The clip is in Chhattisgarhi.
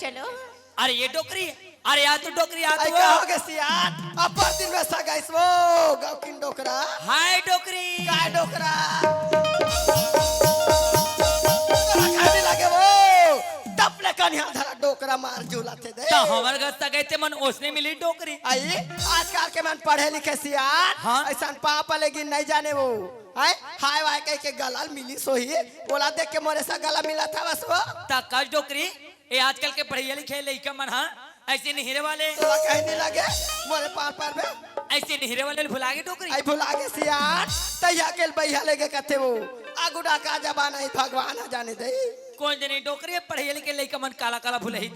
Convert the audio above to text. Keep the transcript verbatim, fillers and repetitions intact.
हेलो। अरे ये डोकरी, अरे यार तू डोकरी आ अरे तू। का हो गे सियान? अब्बड़ दिन में सगाइस वो गौकिन डोकरा। हाय डोकरी। काय डोकरा? तोरा खाने लगे वो। तब ले कनिहा धरा डोकरा मार झूला थे दे। त हमर घर सगाई ते मन ओसने मिली डोकरी। आई, आजकल के मन पढ़े लिखे सियान। हाँ। अइसन पापा लेकिन नहीं जाने वो। हाय, हाय वाय कह के गला मिली सोही। बोला देख के मोरे सा गला मिला था बस वो। त कस डोकरी, ए आजकल के पढ़े लिखे लइका मन हा अइसे निहिरे वाले। तोला कहीं नहीं लगे, मोरे पार पार में। अइसे निहिरे वाले भुला गे डोकरी। आई भुला गे सियान, तैया के बइहा लेगे कथे वो। आगू डा का जमाना ही भगवान ह जाने दे। कोन जनी डोकरी पढ़े लिखे लइका मन काला काला भुलही दे।